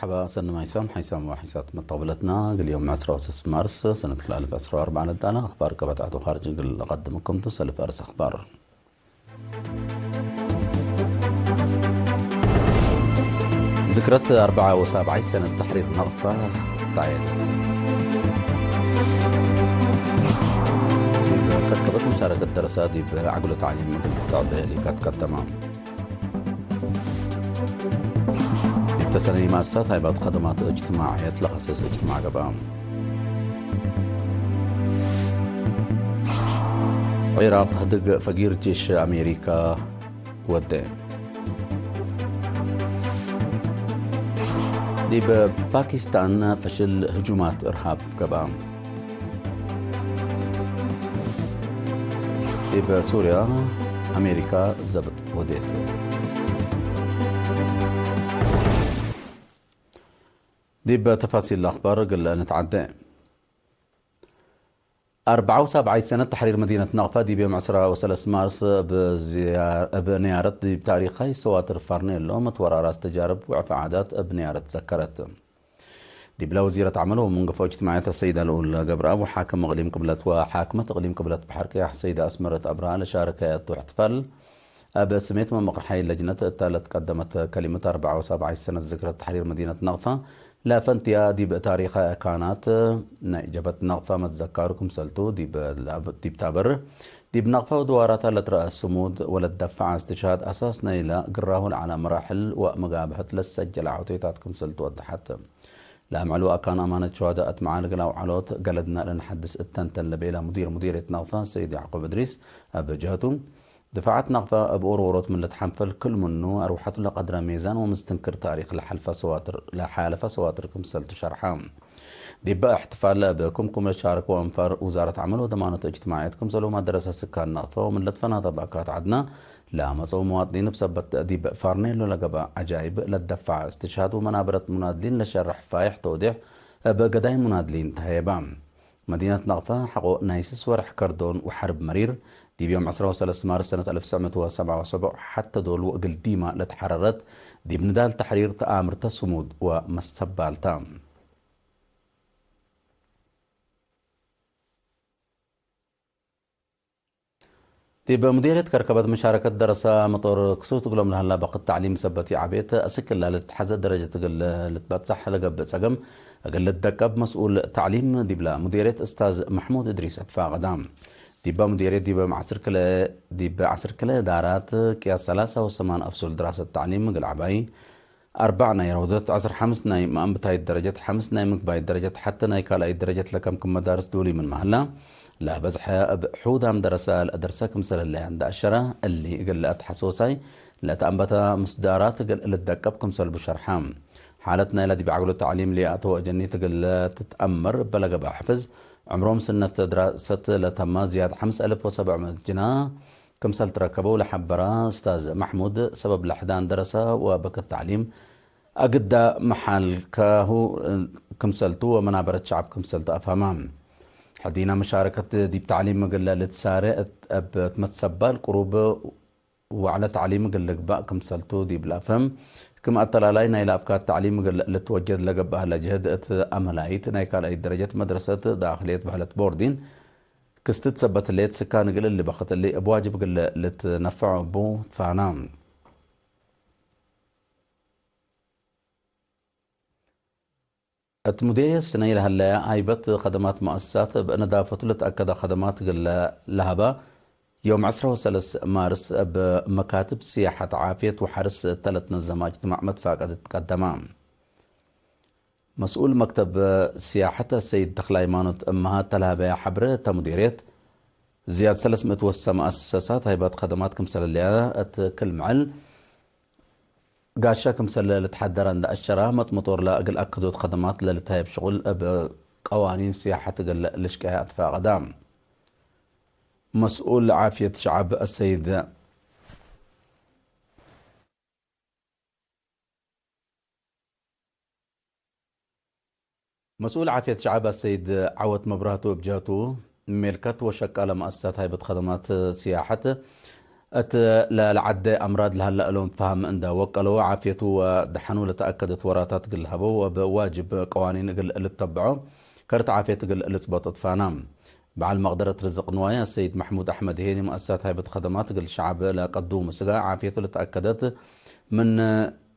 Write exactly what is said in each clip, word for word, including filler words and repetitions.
መርሐባ ሰኒ ማይሳም ሓይሳም ወሓይሳት መተቅብለትና፣ እግል ዮም ዕስራ ወሰስ ማርስ ሰነት ክልኤ አልፍ ዕስራ ወአርበዕ ለዳለ አኽባር ቀበት ዐድ ወኻርጅ እግል ለቀድመኩም ቱ ሰልፍ አርስ አኽባር። ዝክረት አርበዓ ወሳብዓይ ሰነት ተሕሪር ነቅፈ ተዐየደት። ዲብ ከርከበት መሻረከት ደረሰ ዲብ ዐግሎ ተዕሊም እግል ትዕቤ ሊካት ከተማ። ዲብ ተሰነይ መአሰሳት ሃይባት ከደማት እጅትማዕየት ለኸስስ እጅትማዕ ገብአ። ዒራቅ ህድግ ፈጊር ጄሽ አሜሪካ ወደ። ዲብ ፓኪስታን ፈሽል ህጁማት እርሃብ ገብአ። ዲብ ሱርያ አሜሪካ ዘብጥ ወዴት። ዲብ ተፋሲል አኽባር እግል ንትዓዴ። አርበዓ ወሳብዓይ ሰነት ተሕሪር መዲነት ነቅፈ ዲብ ዮም ዕስራ ወሰለስ ማርስ እብ ዝያ-፣ እብ ንያረት ዲብ ታሪካይ ሰዋትር ፋርኔሎ መትወራራስ ተጃርብ ወዕፍ ዓዳት እብ ንያረት ዘከረት። ዲብለ ወዚረት ዐመል ወመንገፎ እጅትማዕየት አሰይድ አልኡል ገብረአብ ወሓክም እቅሊም ቅብለት ወሓክመት እቅሊም ቅብለት በሐር ቀያሕ ሰይደ አስመረት አብርሃ ለሻረከያቱ እሕትፋል፣ እብ ስሜት መመቅርሓይ ለጅነት እተ ለትቀደመት ከሊመት አርበዓ ወሳብዓይ ሰነት ዝክረት ተሕሪር መዲነት ነቅፈ ለፈንትያ ዲብ ታሪካይ አካናት ናይ ጀበት ነቅፈ መትዘካሩ ክምሰልቱ ዲብ ላብ-፣ ዲብ ታበር ዲብ ነቅፈ ወድዋራታ ለትረአ ስሙድ ወለትደፈዐ እስትሽሃድ አሳስ ናይለ ግራሁ ለዐለ መራሕል ወመጋብሐት ለትሰጀለ ዐውቴታት ክምሰልቱ ወደሐት። ለአምዕል ወአካን አማነት ሸዋዳእት መዓል እግል አውዐሎት ገለድና ለነሐድስ እተንተን ለቤለ ሙዲር ሙዲርየት ነቅፈ ሰይድ ያዕቁብ እድሪስ እብ ጀህቱ፣ ድፋዐት ነቅፈ እብ ኦሮሮት ምን ልትሐንፈል ክል ምኑ አርወሐቱ ለቀድረ ሜዛን ወምስትንክር ታሪክ ለሐልፈ ሰዋትር፣ ለሓለፈ ሰዋትር ክምሰልቱ ሸርሐ። ዲበ እሕትፋል እብ ክምኩም ለሻረከው አንፋር ውዛረት ዐመል ወደማነት እጅትማዕየት ክምሰልሁም አደረሰ ስካን ነቅፈ ወምን ለትፈናተ በአካት ዐድና ለአመጽኡ መዋጥኒን እብ ሰበት ዲብ ፋርኔሎ ለገብአ ዐጃይብ ለትደፈዐ እስትሽሃድ ወመናበረት ሙናድሊን ለሸርሕ ፋይሕ ተውዴሕ እብ ገዳይ ሙናድሊን ተሀየበ። መዲነት ነቅፈ ሐቆ ናይ ስስ ወርሕ ከርዶን ወሐርብ መሪር፣ ዲብ ዮም ዕስራ ወሰለስ ማርስ ሰነት አልፍ ትስዕ ምእት ወሰብዓ ወሰቡዕ ሐተ ዶል ወእግል ዲማ ለትሐረረት፣ ዲብ ንዳል ተሕሪር ተአምርተ ስሙድ ወመሰባልታ። ዲብ ሙዲርየት ከርከበት መሻረከት ደረሰ መጦር ክሱት እግሎም ለሀላ በክት ተዕሊም ሰበት ይዐቤት አስክ እላ ልትሐዘ ደረጀት እግል ልትበጽሕ ለገብእ ጸገም እግል ልትደቀብ መስኡል ተዕሊም ዲብለ ሙዲርየት እስታዝ መሕሙድ እድሪስ አትፋቀዳ። ዲበ ሙዲርየት ዲበ ዐስር ክለ፣ ዲበ ዐስር ክለ ዳራት ቅያስ ሰላሳ ወሰማን አፍሱል ድራሰት ተዕሊም እግል ዐባይ፣ አርበዕ ናይ ረውደት፣ ዐስር ሐምስ ናይ መአንብታይት ደረጀት፣ ሐምስ ናይ ምግባይት ደረጀት ሐተ ናይ ካልኣይት ደረጀት ለከም ክም መዳርስ ዱሊ ምንመ ሀላ፣ ለበዝሐ እብ ሑዳም ደረሰ ለአደርሰ ክምሰል ህለየ እንደ አሸረ፣ እሊ እግል ለአትሐሶሳይ ለተአንበተ ምስዳራት እግል ልትደቀብ ክምሰልቡ ሸርሐ። ሓለት ናይለ ዲብ ዐግሎ ተዕሊም ሊአተወ አጀኒት እግል ትትአመር እበ ለገብአ ሕፍዝ፣ ዕምሮም ስነት ድራሰት ለተመ ዝያድ ሐምስ አልፍ ወሰብዕ ምእት ጅና፣ ክምሰል ትረከበው ለሐበረ እስታዝ መሕሙድ፣ ሰበብ ለሕዳን ደረሰ ወበክት ተዕሊም አግዳ መሓል ከሁ ክምሰልቱ ወመናበረት ሸዐብ ክምሰልቱ አፍሀመ። ሕዲነ መሻረከት ዲብ ተዕሊም እግለ ልትሳሬ እት፣ እብ ትመትሰባል ቅሩብ ወዕለ ተዕሊም እግል ልግባእ ክምሰልቱ ዲብ ለአፍህም፣ ክም አተላላይ ናይለ አፍካት ተዕሊም እግል ልትወጀድ ለገብአ ለጀህድ እት አመላይት ናይ ካልኣይት ደረጀት መድረሰት ዳክልየት በህለት ቦርዲን፣ ክስትት ሰበት ህሌት ስካን እግል እሊ በክት እሊ እብ ዋጅብ እግል ልትነፈዖ እቡ ትፋና። እት ሙዴርየት ስነይ ለሀለየ ሃይበት ከደማት መአሰሳት እብ ነዳፈቱ ለትአከደ ከደማት እግል ለሀበ፣ ዮም ዐስራ ወሰለስ ማርስ እብ መካትብ ስያሐት ዓፍየት ወሐርስ እተ ለትነዘመ እጅትማዕ መትፋቀድት ቀደመ። መስኡል መክተብ ስያሐት አሰይድ ተክለሃይማኖት እመሃ እተ ለሀበየ ሐብሬ፣ እተ ሙዴርየት ዝያድ ሰለስ ምእት ወሰ መአሰሳት ሃይባት ከደማት ክምሰል ህለየ እት ክል መዐል ጋሻ ክምሰል ልትሐደረ እንደ አሸረ፣ መጥመጦር ለእግል አክዶት ከደማት ለልትሀየብ ሽቁል እብ ቀዋኒን ስያሐት እግል ልሽቀየ አትፋቀደ። መስኡል ዓፍየት ሸዐብ አሰይድ መስኡል ዓፍየት ሸዐብ አሰይድ ዐወት መብራህቱ እብ ጀህቱ፣ ሜልከት ወሸቃለ መአሰሳት ሃይበት ከደማት ስያሐት እት ለለዐደ አምራድ ለሀለ እሎም ፈሀም እንደ ወቀለው፣ ዓፍየቱ ወደሐኑ ለተአከደት ወራታት እግል ለሀበው፣ ወእብ ዋጅብ ቀዋኒን እግል ልተብዖ፣ ከርት ዓፍየት እግል ልጽበጦ ትፋና። በዐል መቅደረት ርዝቅ ንዋይ አሰይድ መሕሙድ አሕመድ ሄኒ፣ መአሰሳት ሃይበት ከደማት እግል ሸዐብ ለቀዱሙ ስጋ ዓፍየቱ ለተአከደት ምን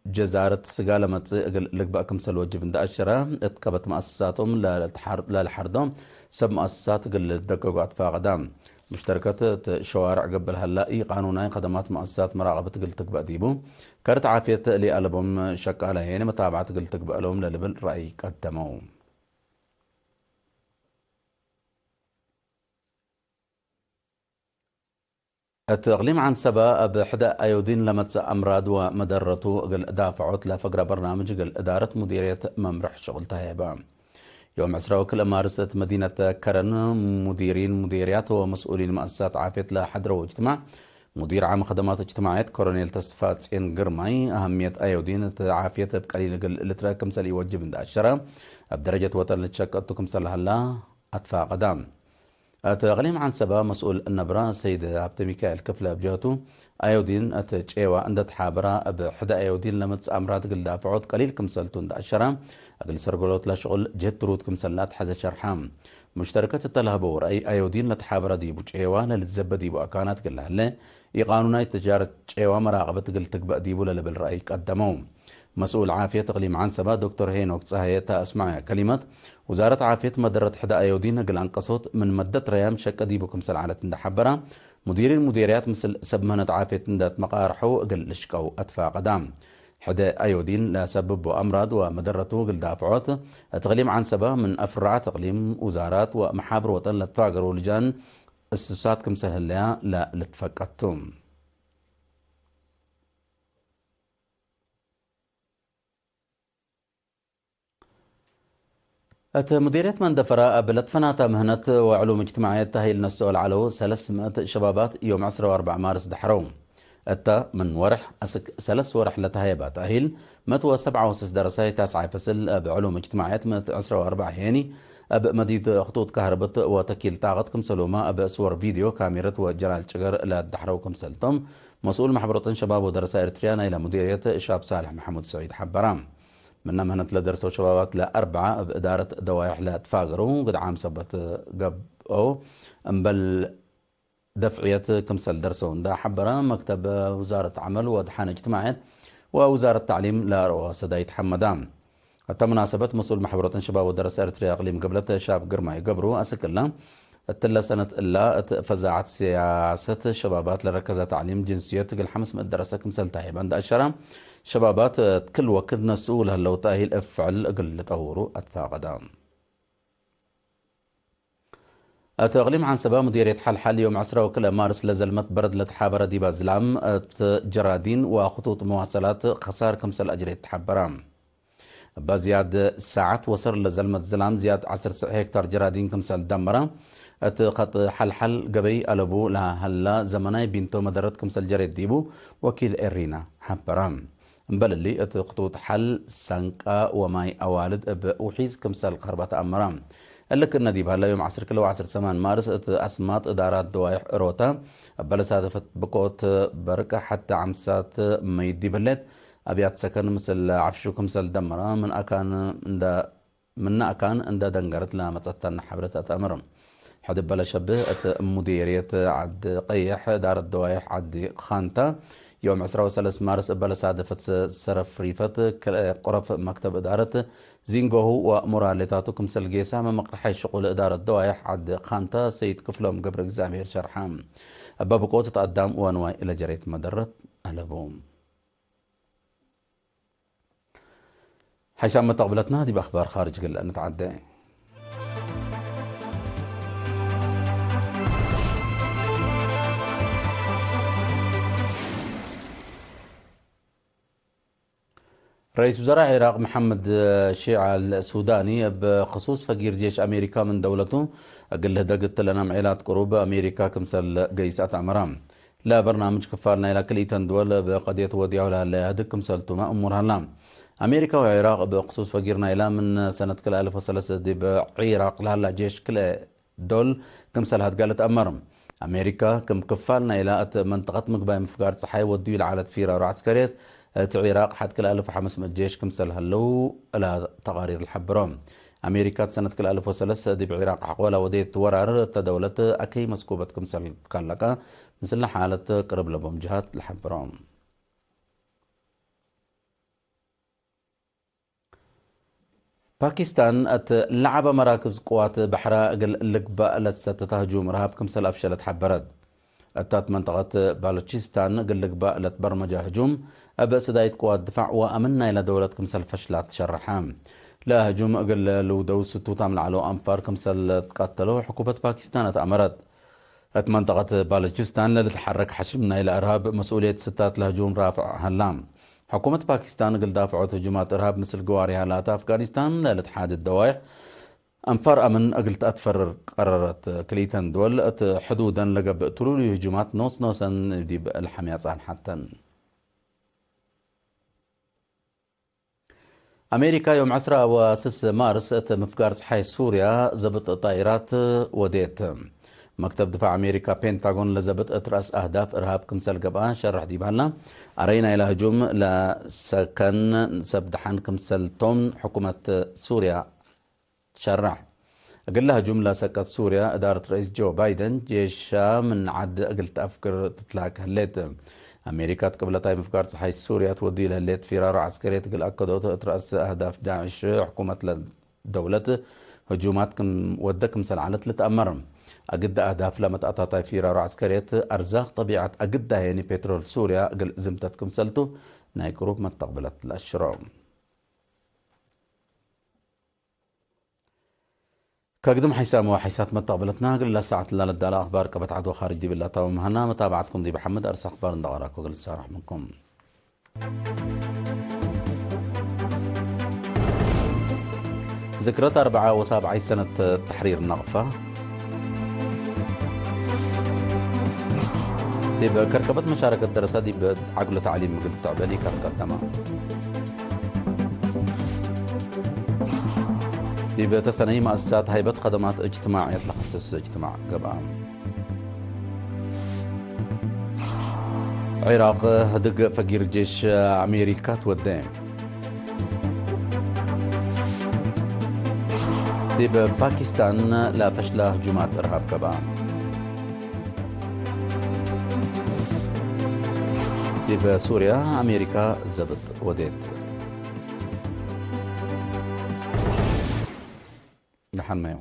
ጀዛረት ስጋ ለመጽእ እግል ልግበእ ክምሰል ወጅብ እንደ አሸረ፣ እት ቀበት መአሰሳቶም ለልትሐር-፣ ለልሐርዶ ሰብ መአሰሳት እግል ልደገጎ አትፋቀዳ። ሙሽተርከት እት ሸዋርዕ ገብእ ለሀላ ኢቃኑናይ ከደማት መአሰሳት መራቀበት እግል ትግበእ ዲቡ፣ ከርት ዓፍየት ለኢአለቦም ሸቃለ ሄኒ መታብዐት እግል ትግበእ እሎም ለልብል ረአይ ቀደመው። እት እቅሊም ዐንሰበ እብ ሕደ አዮዲን ለመጽእ አምራድ ወመደረቱ እግል ዳፍዖት ለፈግረ በርናምጅ እግል እዳረት ሙዲርየት መምርሕ ሽቁል ተሀይበ። ዮም ዕስራ ወክልኤ ማርስ እት መዲነት ከረን ሙዲሪን ሙዲርያት ወመስኡሊን መአሰሳት ዓፍየት ለሐድረው እጅትማዕ፣ ሙዲር ዓም ከደማት እጅትማዕየት ኮሎኔል ተስፋጼን ግርማይ፣ አህምየት አዮዲን እት ዓፍየት እብ ቀሊል እግል ልትረአ ክምሰል ኢወጅብ እንደ አሸረ፣ እብ ደረጀት ወጠን ልትሸቀቱ ክምሰል ለሀላ አትፋቀዳ። እት እቅሊም ዐንሰበ መስኡል ነብረ ሰይድ ሀብተሚካኤል ክፍለ እብ ጀህቱ፣ አዮዲን እት ጬዋ እንደ ተሓበረ፣ እብ ሕደ አዮዲን ለመጽእ አምራድ እግል ዳፍዖት ቀሊል ክምሰልቱ እንደ አሸረ፣ እግል ሰርገሎት ለሽቁል ጅህት ትሩድ ክምሰል ለአትሐዘ ሸርሐ። ሙሽተርከት እተ ለሀበው ረአይ፣ አዮዲን ለተሓበረ ዲቡ ጬዋ ለልትዘበ ዲቡ አካናት እግል ለሀለ፣ ኢቃኑናይ ትጃረት ጬዋ መራቀበት እግል ትግበእ ዲቡ ለልብል ረአይ ቀደመው። መስኡል ዓፍየት እቅሊም ዐንሰበ ዶክተር ሄኖክ ጸሃየ እተ አስመዐ ከሊመት፣ ውዛረት ዓፍየት መደረት ሕደ አዮዲን እግል አንቀሶት ምን መደት ረያም ሸቀ ዲቡ ክምሰል ዐለት እንደ ሐበረ፣ ሙዲሪን ሙዲርያት ምስል ሰብ ምህነት ዓፍየት እንደ ትመቃርሐው እግል ልሽቀው አትፋቀዳ። ሕደ አዮዲን ለሰብቦ አምራድ ወመደረቱ እግል ዳፍዖት፣ እት እቅሊም ዐንሰበ ምን አፍራዓት እቅሊም፣ ውዛራት ወመሓብር ወጠን ለትፋገሩ ልጃን እስሳት ክምሰል ህለያ ለልትፈቀቱ። እት ሙዲርየት መንደፈራ እብ ለትፈናተ ምህነት ወዕሉም እጅትማዕየት ተህይል ነስኦ ለዐለው ሰለስ ምእት ሸባባት ዮም ዕስራ ወአርበዕ ማርስ ደሐረው። እተ ምን ወርሕ አስክ ሰለስ ወርሕ ለተሀየበ ተህይል ምእት ወሰብዓ ወስስ ደረሳይ ታስዓይ ፈስል እብ ዕሉም እጅትማዕየት ምእት ዕስራ ወአርበዕ ሄኒ እብ መዲድ ክጡጥ ካህርብት ወተኪል ጣቀት ክምሰሉመ እብ ስወር ቪድዮ ካሜረት ወጀራል ጭገር ለደሐረው ክምሰልቶም መስኡል መሕበር ወጠን ሸባብ ወደረሳ ኤርትርያ ናይለ ሙዲርየት ሻብ ሳልሕ መሐሙድ ሰዒድ ሐበራ። ምነ ምህነት ለደርሰው ሸባባት ለአርበዐ እብ እዳረት ደዋይሕ ለትፋገረው ግድዓም ሰበት ገብአው እምበል ደፍዕየት ክምሰል ደርሰው እንደ ሐበረ መክተብ ውዛረት ዐመል ወድሓን እጅትማዕየት ወውዛረት ተዕሊም ለአርኦ ሰዳይት ሐመዳ። እተ መናሰበት መስኡል መሕበር ወጠን ሸባብ ወደረሰ ኤርትርያ እቅሊም ገብለት ሻብ ግርማይ ገብሩ አስክ እለ፣ እትለ ሰነት እላ እት ፈዛዐት ስያሰት ሸባባት ለረከዘ ተዕሊም ጅንስየት እግል ሐምስ ምእት ደረሰ ክምሰል ተሀይበ እንደ አሸረ፣ ሸባባት እት ክል ወክድ ነስኡ ለህለው ተእሂል እብ ፍዕል እግል ልጠውሩ አትፋቀደ። እት እቅሊም ዐንሰበ ሙዲርየት ሐልሐል ዮም ዐስራ ወክልኤ ማርስ ለዘልመት በረድ ለተሓበረ ዲበ ዝላም እት ጀራዲን ወክጡጥ መዋሰላት ከሳር ክምሰል አጅሬት ተሐበረ። እበ ዝያድ ሳዐት ወሰር ለዘልመት ዝላም ዝያድ ዐስር ሄክታር ጀራዲን ክምሰል ደመረ። እት ከጥ ሐልሐል ገበይ አለቡ ለሀላ ዘመናይ ቢንቶ መደረት ክምሰል ጀሬት ዲቡ ወኪል ኤሪና ሐበረ። እምበል እሊ፣ እት ክጡጥ ሐል ሰንቀ ወማይ አዋልድ እብ ውሒዝ ክምሰል ከርበ ተአመረ። እሊ ክእነ ዲብ ሀለ ዮም ዐስር ክለ ወዐስር ሰማን ማርስ እት አስማጥ እዳራት ደዋይሕ እሮተ እበ ለሳደፈት ብቆት በርቅ ሐቴ አምሳት መይት ዲብ ህሌት አብያት ሰከን ምስል ዐፍሹ ክምሰል ደመረ ምን አካን እንደ ምነ አካን እንደ ደንገረት ለመጸተነ ሐብረት አትአምር። ሕድ እበ ለሸብህ እት ሙዲርየት ዐድ ቀይሕ፣ እዳረት ደዋይሕ ዐድ ኻንታ፣ ዮም ዕስራ ወሰለስ ማርስ እበ ለሳደፈት ሰረፍ ሪፈት ክልኤ ቁረፍ መክተብ እዳረት ዚንጎሁ ወሙራሌታቱ ክምሰል ጌሳመ መቅርሐይ ሽቁል እዳረት ደዋይሕ ዐድ ኻንታ ሰይድ ክፍሎም ገብረእግዚኣብሄር ሸርሐ። እበ ብቆት እት አዳም ወንዋይ ለጀሬት መደረት አለቡ። ሓይሳም መተቅብለትና ዲብ አኽባር ኻርጅ እግል እንትዓደ። ረኢስ ውዘራእ ዒራቅ መሐመድ ሺዕ አልሱዳኒ እብ ክሱስ ፈጊር ጄሽ አሜሪካ ምን ደውለቱ እግል ልህደግ እትለና ምዔላት ቅሩብ አሜሪካ ክምሰል ገይስ አትአመራ። ለበርናምጅ ክፋል ናይላ ክልኢተን ድወል እብ ቀድየት ወድያሁ ለሀለ ኢህአድግ ክምሰልቱመ እሙር ሀላ። አሜሪካ ወዒራቅ እብ ክሱስ ፈጊር ናይላ ምን ሰነት ክልኤ አልፍ ወሰለሰ ዲብ ዒራቅ ለሀላ ጄሽ ክልኤ ዶል ክምሰል ሀድጋ ልትአመር። አሜሪካ፣ ክም ክፋል ናይላ እት መንጠቀት ምግባይ ምፍጋር ጸሓይ ወድዩ ለዐለት ፊራሮ ዐስከርየት፣ እት ዒራቅ ሐድ ክልአልፍ ወሐምስ ምእት ጄሽ ክምሰል ሀለው እላ ተቃሪር ለሐብሮ። አሜሪካ፣ እት ሰነት ክልአልፍ ወሰለስ ዲብ ዒራቅ ሐቆላ ወዴት ወራር እተ ደውለት አከይ መስኩበት ክምሰል ትካለቀ፣ ምስል ሓለት ቅርብ ለቦም ጀሃት ለሐብሮ። ፓኪስታን እት ለዐበ መራክዝ ቅዋት በሕራ እግል ልግባእ ለትሰተተ ህጁም እርሃብ ክምሰል አፍሸለት ሐበረት። እታት መንጠቀት ባሉቺስታን እግል ልግባእ ለትበርመጀ ህጁም፣ እብ ስዳይት ቅዋት ድፋዕ ወአምን ናይለ ደውለት ክምሰል ፈሽላት ሸረሐ። ለህጁም እግል ልውደው ስቱታም ለዐለው አንፋር ክምሰል ትቃተለው ሕኩመት ፓኪስታን እት አመረት። እት መንጠቀት ባሉቺስታን ለልትሐረክ ሐሽም ናይለ እርሃብ መስኡልየት ስታት ለህጁም ራፍዕ ሀላ። ሕኩመት ፓኪስታን እግል ዳፍዖት ህጁማት እርሃብ ምስል ግዋሪሃ ላተ አፍጋኒስታን ለልትሓድድ ደዋይሕ አንፋር አምን እግል ተአትፈርር ቀረረት። ክልኢተን ድወል እት ሕዱደን ለገብእ ትሉሉይ ህጁማት ኖስ ኖሰን ዲብ ለሐምያ ጻንሐተን። አሜሪካ ዮም ዐስራ ወስስ ማርስ እት ምፍጋር ጸሓይ ሱርያ ዘብጥ ጣይራት ወዴት። መክተብ ድፋዕ አሜሪካ ፔንታጎን ለዘብጥ እት ረአስ አህዳፍ እርሃብ ክምሰል ገብአ ሸርሕ ዲብ ሀላ፣ አረይ ናይላ ህጁም ለሰከን ሰብ ደሐን ክምሰል ቶም ሕኩመት ሱርያ ሸርሕ። እግለ ህጁም ለሰቀት ሱርያ፣ እዳረት ረኢስ ጆ ባይደን ጄሻ ምን ዐድ እግል ተአፍግር ትትላክ ህሌት። አሜሪካ እት ቅብለታይ ምፍጋር ጸሓይ ሱርያ ትወድዩ ለህሌት ፊራሮ ዐስከርየት እግል አከዶት፣ እት ረአስ አህዳፍ ዳዕሽ ሕኩመት ለደውለት ህጁማት ክም ወደ ክምሰል ዐለት ልትአመር። አግደ አህዳፍ ለመትአታታይ ፊራሮ ዐስከርየት፣ አርዛቅ ጠቢዐት አግደ ሀየኒ ፔትሮል ሱርያ እግል ዝምተት ክምሰልቱ ናይ ቅሩብ መተቅብለት ለአሽሮ። ከግድም ሐይሳም ወሐይሳት መተቅብለትና፣ እግል ለሳዐት ለለዳለ አክባር ቀበት ዐድ ወካርጅ ዲብ ላታዊ ምህና፣ መታብዐትኩም ዲብ ሐምድ አርስ አክባር እንደ ቀራኩ እግል ልሳረሕ ምንኩም። ዝክረት አርበዓ ወሳብዓይ ሰነት ተሕሪር ነቅፋ። ዲብ ከርከበት መሻረከት ደረሰ ዲብ ዐግሎ ተዕሊም እግል ትትዕበ ሊካት ቀደመ። ዲብ ተሰነይ መአሰሳት ሀይበት ከደማት እጅትማዕየት ለከስስ እጅትማዕ ገብአ። ዒራቅ ህድግ ፈጊር ጄሽ አሜሪካ ትወዴ። ዲብ ፓኪስታን ለፈሽለ ህጁማት እርሃብ ገብአ። ዲብ ሱርያ አሜሪካ ዘብጥ ወዴት። ደሐን መዩ።